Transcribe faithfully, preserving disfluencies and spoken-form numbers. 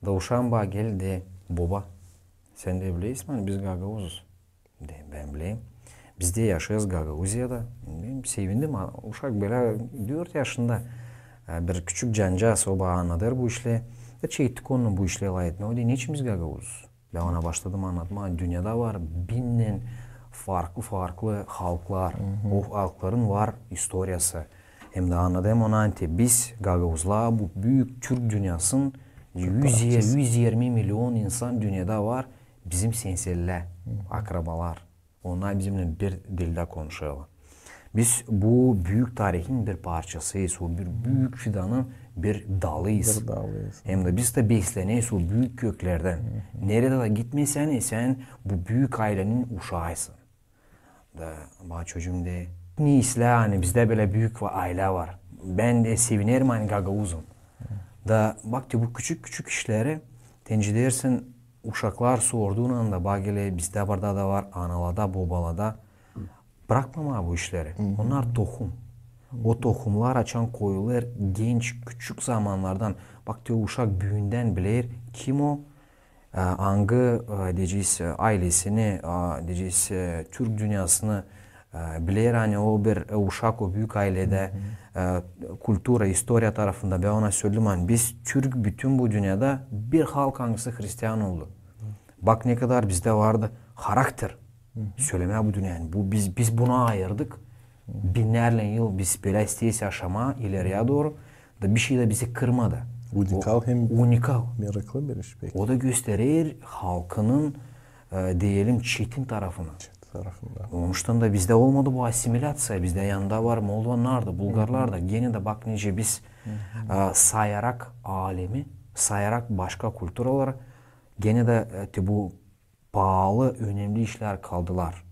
Da uşaam bana geldi, boba, sän dä bilersin, ani biz gagauzuz. Deerim, bän bilerim. Biz dä yaşêêrız Gagauziyada. Bän sevindim, a, uşak bölä dört yaşında, e, bir küçük cancaaz, o bana annadêr bu işleri. Da çektik onunnan bu işleri lafetmää. O deer, neçin biz gagauzuz? Bän ona başladım annatmaa, dünnedä var binnän farklı-farklı halklar. O halkların var istoriyası. Hem dä annadım ona, ani biz gagauzlar bu büük türk dünnäsinin üz, üz irmi million insan dünnedä var, bizim sensellär, akrabalar. Onnar bizimnän bir dildä konuşêrlar. Biz bu büük tarihin bir parçasıyız, o bir büük fidanın bir dalıyız. Bir dalıyız. Hem dä biz dä besleneriz o büük köklerdän. Neredä dä gitmesän, sän bu büük aylenin uşaysın. Da bana çocuum deer, ne islää, ani bizdä bölä büük va-, aylä var. Bän dä sevinerim, ani gagauzum. Da bak te bu küçük-küçük işleri, te nicä deersin, uşaklar sorduunnan da, bak, geler bizdä burada da var, analada, bobalada. Brakmamaa bu işleri. Onnar tohum. O tohumnar açan koyulêr genç, küçük zamannardan. Bak te uşak büündän biler, kim o, e, angı, e, deyecez, e, aylesini, e, deyecez, e, türk dünnäsini, e, biler, ani o bir, e, uşak o büük ayledä, e, kultura, istoriya tarafında. Bän ona söledim, ani biz türk bütün bu dünnedä bir halk, angısı hristian oldu. Bak, ne kadar bizdä vardı harakter. Sölemää bu dünnedä. Bu biz, biz bunu ayırdık. Binnärlän yıl biz bölä isteeriz yaşamaa ileriyä dooru. Da bir şey dä bizi kırmadı. Unikal hem meraklı bir iş pek. O da gösterer halkının, e, deyelim, çetin tarafını. Çetin tarafında. Onuştan da bizdä olmadı bu asimiläţiya. Bizdä yanında var moldovannar da, bulgarlar da. Genä dä bak nicä biz, e, sayarak alemi, sayarak başka kulturaları, genä dä, e, te bu paalı, önemli işlär kaldılar.